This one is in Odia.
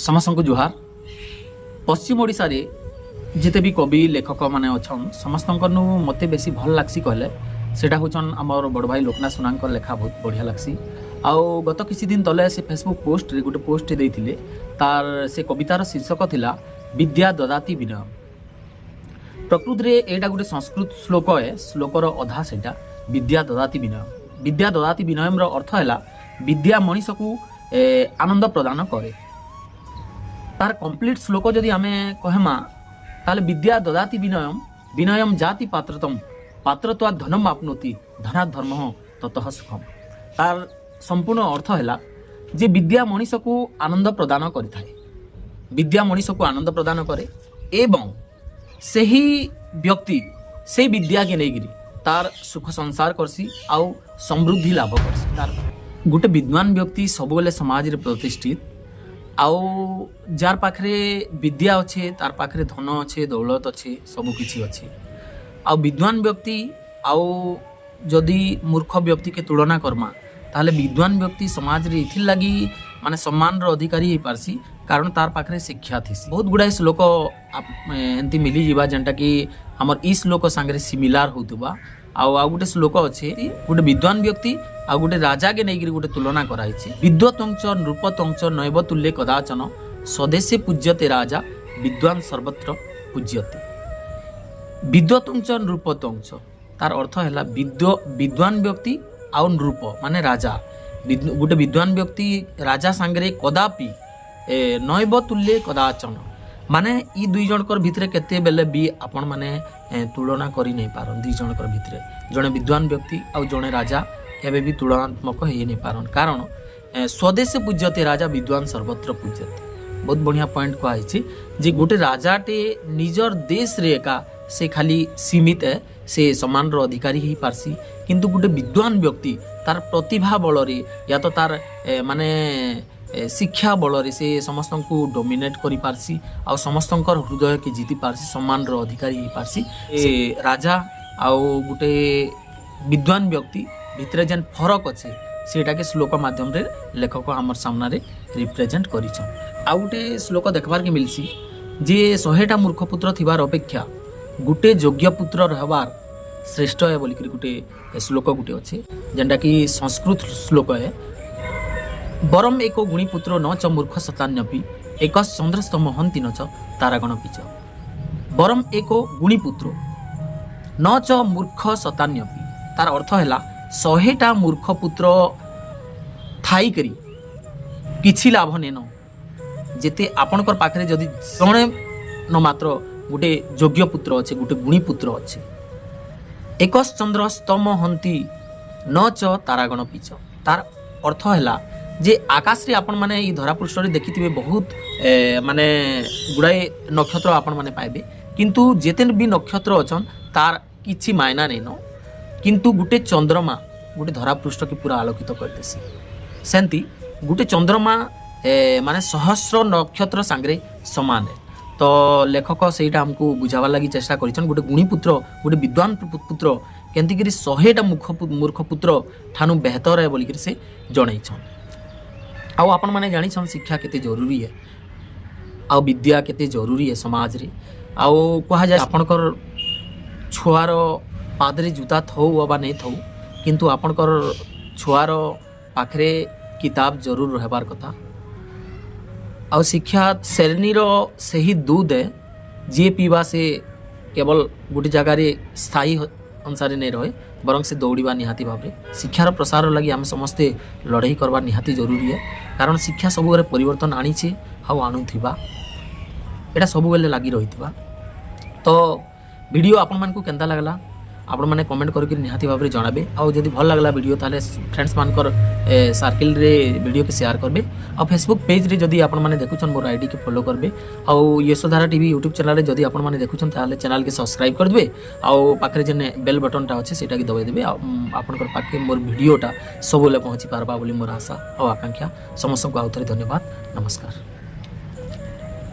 ସମସ୍ତଙ୍କୁ ଜୁହାର। ପଶ୍ଚିମ ଓଡ଼ିଶାରେ ଯେତେ ବି କବି ଲେଖକମାନେ ଅଛନ୍, ସମସ୍ତଙ୍କନୁ ମୋତେ ବେଶୀ ଭଲ୍ ଲାଗ୍ସି କହିଲେ ସେଇଟା ହଉଛନ୍ ଆମର ବଡ଼ ଭାଇ ଲୋକନାଥ ସୁନାଙ୍କର ଲେଖା ବହୁତ ବଢ଼ିଆ ଲାଗ୍ସି। ଆଉ ଗତ କିଛି ଦିନ ତଲେ ସେ ଫେସବୁକ୍ ପୋଷ୍ଟରେ ଗୋଟେ ପୋଷ୍ଟ ଦେଇଥିଲେ। ତାର ସେ କବିତାର ଶୀର୍ଷକ ଥିଲା "ବିଦ୍ୟା ଦଦାତି ବିନୟ"। ପ୍ରକୃତିରେ ଏଇଟା ଗୋଟେ ସଂସ୍କୃତ ଶ୍ଲୋକ ଏ। ଶ୍ଲୋକର ଅଧା ସେଇଟା "ବିଦ୍ୟା ଦଦାତି ବିନୟ"। "ବିଦ୍ୟା ଦଦାତି ବିନୟମର" ଅର୍ଥ ହେଲା ବିଦ୍ୟା ମଣିଷକୁ ଆନନ୍ଦ ପ୍ରଦାନ କରେ। ତାର କମ୍ପ୍ଲିଟ୍ ଶ୍ଲୋକ ଯଦି ଆମେ କହେମା, ତାହେଲେ "ବିଦ୍ୟା ଦଦାତି ବିନୟମ, ବିନୟମ ଜାତି ପାତ୍ରତମ, ପାତ୍ରତ୍ୱା ଧନମ ଆପ୍ନୋତି, ଧନାତ୍ ଧର୍ମ ତତଃ ସୁଖମ"। ତାର ସମ୍ପୂର୍ଣ୍ଣ ଅର୍ଥ ହେଲା ଯେ ବିଦ୍ୟା ମଣିଷକୁ ଆନନ୍ଦ ପ୍ରଦାନ କରିଥାଏ। ବିଦ୍ୟା ମଣିଷକୁ ଆନନ୍ଦ ପ୍ରଦାନ କରେ ଏବଂ ସେହି ବ୍ୟକ୍ତି ସେଇ ବିଦ୍ୟାକେ ନେଇକିରି ତାର ସୁଖ ସଂସାର କରସି ଆଉ ସମୃଦ୍ଧି ଲାଭ କରସି। ତାର ଗୋଟେ ବିଦ୍ୱାନ ବ୍ୟକ୍ତି ସବୁବେଳେ ସମାଜରେ ପ୍ରତିଷ୍ଠିତ। ଆଉ ଯାର ପାଖରେ ବିଦ୍ୟା ଅଛେ, ତାର ପାଖରେ ଧନ ଅଛେ, ଦୌଲତ ଅଛେ, ସବୁ କିଛି ଅଛି। ଆଉ ବିଦ୍ୱାନ ବ୍ୟକ୍ତି ଆଉ ଯଦି ମୂର୍ଖ ବ୍ୟକ୍ତିକେ ତୁଳନା କର୍ମା, ତାହେଲେ ବିଦ୍ୱାନ ବ୍ୟକ୍ତି ସମାଜରେ ଏଥିର୍ ଲାଗି ମାନେ ସମ୍ମାନର ଅଧିକାରୀ ହେଇପାରସି, କାରଣ ତାର ପାଖରେ ଶିକ୍ଷା ଥିସି। ବହୁତ ଗୁଡ଼ାଏ ଶ୍ଲୋକ ଏମିତି ମିଳିଯିବା, ଯେନ୍ଟାକି ଆମର ଇ ଶ୍ଲୋକ ସାଙ୍ଗରେ ସିମିଲାର ହଉଥିବା। ଆଉ ଆଉ ଗୋଟେ ଶ୍ଲୋକ ଅଛି, ଗୋଟେ ବିଦ୍ୱାନ ବ୍ୟକ୍ତି ଆଉ ଗୋଟେ ରାଜାକେ ନେଇକିରି ଗୋଟେ ତୁଳନା କରାହେଇଛି। "ବିଦ୍ୱତଂଚ ନୃପତଂଚ ନୈବ ତୁଲ୍ୟେ କଦାଚନ, ସ୍ୱଦେଶେ ପୂଜ୍ୟତେ ରାଜା, ବିଦ୍ୱାନ ସର୍ବତ୍ର ପୂଜ୍ୟତେ"। "ବିଦ୍ୱତଂଚ ନୃପତଂଚ", ତାର ଅର୍ଥ ହେଲା ବିଦ୍ୱାନ ବ୍ୟକ୍ତି ଆଉ ନୃପ ମାନେ ରାଜା। ଗୋଟେ ବିଦ୍ୱାନ ବ୍ୟକ୍ତି ରାଜା ସାଙ୍ଗରେ କଦାପି ନୈବ ତୁଲ୍ୟେ କଦାଚନ, ମାନେ ଇ ଦୁଇ ଜଣଙ୍କର ଭିତରେ କେତେବେଲେ ବି ଆପଣମାନେ ତୁଳନା କରି ନେଇ ପାରନ୍। ଦୁଇ ଜଣଙ୍କର ଭିତରେ ଜଣେ ବିଦ୍ୱାନ ବ୍ୟକ୍ତି ଆଉ ଜଣେ ରାଜା କେବେ ବି ତୁଳନାତ୍ମକ ହେଇ ନେଇ ପାରନ୍, କାରଣ "ସ୍ୱଦେଶେ ପୂଜ୍ୟତେ ରାଜା, ବିଦ୍ୱାନ ସର୍ବତ୍ର ପୂଜ୍ୟତେ"। ବହୁତ ବଢ଼ିଆ ପଏଣ୍ଟ କୁହାହେଇଛି ଯେ ଗୋଟେ ରାଜାଟେ ନିଜର ଦେଶରେ ଏକା ସେ ଖାଲି ସୀମିତ ଏ, ସେ ସମ୍ମାନର ଅଧିକାରୀ ହେଇପାରସି। କିନ୍ତୁ ଗୋଟେ ବିଦ୍ୱାନ ବ୍ୟକ୍ତି ତାର ପ୍ରତିଭା ବଳରେ ୟା ତ ତାର ମାନେ ଶିକ୍ଷା ବଳରେ ସେ ସମସ୍ତଙ୍କୁ ଡୋମିନେଟ୍ କରିପାରସି ଆଉ ସମସ୍ତଙ୍କର ହୃଦୟକେ ଜିତି ପାରସି, ସମ୍ମାନର ଅଧିକାରୀ ହେଇପାରସି। ଏ ରାଜା ଆଉ ଗୋଟେ ବିଦ୍ୱାନ ବ୍ୟକ୍ତି ଭିତରେ ଯେନ୍ ଫରକ ଅଛି, ସେଇଟାକେ ଶ୍ଲୋକ ମାଧ୍ୟମରେ ଲେଖକ ଆମର ସାମ୍ନାରେ ରିପ୍ରେଜେଣ୍ଟ କରିଛନ୍। ଆଉ ଗୋଟେ ଶ୍ଲୋକ ଦେଖବାର୍କେ ମିଲ୍ସି ଯେ 100ଟା ମୂର୍ଖ ପୁତ୍ର ଥିବାର ଅପେକ୍ଷା ଗୋଟେ ଯୋଗ୍ୟ ପୁତ୍ର ରହିବାର ଶ୍ରେଷ୍ଠ ଏ ବୋଲିକିରି ଗୋଟେ ଶ୍ଲୋକ ଗୋଟେ ଅଛି, ଯେନ୍ଟାକି ସଂସ୍କୃତ ଶ୍ଲୋକ ଏ। "ବରମ ଏକ ଗୁଣୀପୁତ୍ର ନ ଚ ମୂର୍ଖ ଶତାନ୍ୟପି, ଏକ ଚନ୍ଦ୍ରସ୍ତମ ହନ୍ତି ନ ଚ ତାରାଗଣ ପିଚ"। "ବରମ ଏକ ଗୁଣୀପୁତ୍ର ନ ଚ ମୂର୍ଖ ଶତାନ୍ୟପି", ତାର ଅର୍ଥ ହେଲା 100ଟା ମୂର୍ଖ ପୁତ୍ର ଥାଇକରି କିଛି ଲାଭ ନେନ, ଯେତେ ଆପଣଙ୍କର ପାଖରେ ଯଦି ଜଣେ ନ ମାତ୍ର ଗୋଟେ ଯୋଗ୍ୟ ପୁତ୍ର ଅଛି, ଗୋଟେ ଗୁଣୀ ପୁତ୍ର ଅଛି। "ଏକଶ୍ଚନ୍ଦ୍ର ସ୍ତମ ହନ୍ତି ନ ଚ ତାରାଗଣ ପିଚ", ତାର ଅର୍ଥ ହେଲା ଯେ ଆକାଶରେ ଆପଣମାନେ ଏଇ ଧରାପୃଷ୍ଠରେ ଦେଖିଥିବେ, ବହୁତ ମାନେ ଗୁଡ଼ାଏ ନକ୍ଷତ୍ର ଆପଣମାନେ ପାଇବେ। କିନ୍ତୁ ଯେତେ ବି ନକ୍ଷତ୍ର ଅଛନ୍, ତାର କିଛି ମାଇନା ନେଇନ। କିନ୍ତୁ ଗୋଟେ ଚନ୍ଦ୍ରମା ଗୋଟେ ଧରାପୃଷ୍ଠକେ ପୁରା ଆଲୋକିତ କରିଦେସି। ସେମିତି ଗୋଟେ ଚନ୍ଦ୍ରମା ମାନେ ସହସ୍ର ନକ୍ଷତ୍ର ସାଙ୍ଗରେ ସମାନ ଏ। ତ ଲେଖକ ସେଇଟା ଆମକୁ ବୁଝାବାର ଲାଗି ଚେଷ୍ଟା କରିଛନ୍, ଗୋଟେ ଗୁଣୀ ପୁତ୍ର, ଗୋଟେ ବିଦ୍ୱାନ ପୁତ୍ର କେନ୍ତିକିରି 100ଟା ମୂର୍ଖ ପୁତ୍ର ଠାନୁ ବେହତର ଏ ବୋଲିକିରି ସେ ଜଣେଇଛନ୍। ଆଉ ଆପଣମାନେ ଜାଣିଛନ୍ ଶିକ୍ଷା କେତେ ଜରୁରୀ ଏ ଆଉ ବିଦ୍ୟା କେତେ ଜରୁରୀ ଏ ସମାଜରେ। ଆଉ କୁହାଯାଏ, ଆପଣଙ୍କର ଛୁଆର ପାଦରେ ଜୁତା ଥଉ ଅବା ନେଇ ଥଉ, କିନ୍ତୁ ଆପଣଙ୍କର ଛୁଆର ପାଖରେ କିତାବ ଜରୁର ରହିବାର କଥା। ଆଉ ଶିକ୍ଷା ଶ୍ରେଣୀର ସେହି ଦୁଧ ଏ, ଯିଏ ପିଇବା ସେ କେବଳ ଗୋଟେ ଜାଗାରେ ସ୍ଥାୟୀ ଅନୁସାରେ ନେଇ ରହେ, ବରଂ ସେ ଦୌଡ଼ିବା ନିହାତି ଭାବରେ। ଶିକ୍ଷାର ପ୍ରସାର ଲାଗି ଆମେ ସମସ୍ତେ ଲଢ଼େଇ କରିବା ନିହାତି ଜରୁରୀ ଏ, କାରଣ ଶିକ୍ଷା ସବୁବେଳେ ପରିବର୍ତ୍ତନ ଆଣିଛେ ଆଉ ଆଣୁଥିବା, ଏଇଟା ସବୁବେଳେ ଲାଗି ରହିଥିବା। ତ ଭିଡ଼ିଓ ଆପଣମାନଙ୍କୁ କେନ୍ତା ଲାଗଲା, ଆପଣମାନେ କମେଣ୍ଟ କରିକି ନିହାତି ଭାବରେ ଜଣାବେ। ଆଉ ଯଦି ଭଲ ଲାଗଲା ଭିଡ଼ିଓ, ତାହେଲେ ଫ୍ରେଣ୍ଡସ୍ ମାନଙ୍କର ସାର୍କେଲରେ ଭିଡ଼ିଓକେ ସେୟାର କରିବେ। ଆଉ ଫେସବୁକ୍ ପେଜ୍ରେ ଯଦି ଆପଣମାନେ ଦେଖୁଛନ୍, ମୋର ଆଇଡ଼ିକେ ଫଲୋ କରିବେ। ଆଉ ୟଶୋଧାରା ଟିଭି ୟୁଟ୍ୟୁବ୍ ଚ୍ୟାନେଲ୍ରେ ଯଦି ଆପଣମାନେ ଦେଖୁଛନ୍, ତାହେଲେ ଚ୍ୟାନେଲ୍କେ ସବସ୍କ୍ରାଇବ୍ କରିଦେବେ ଆଉ ପାଖରେ ଯେନ୍ ବେଲ୍ ବଟନ୍ଟା ଅଛି, ସେଇଟାକେ ଦବାଇ ଦେବେ। ଆଉ ଆପଣଙ୍କର ପାଖେ ମୋର ଭିଡ଼ିଓଟା ସବୁବେଳେ ପହଞ୍ଚି ପାରବା ବୋଲି ମୋର ଆଶା ଆଉ ଆକାଂକ୍ଷା। ସମସ୍ତଙ୍କୁ ଆଉ ଥରେ ଧନ୍ୟବାଦ, ନମସ୍କାର।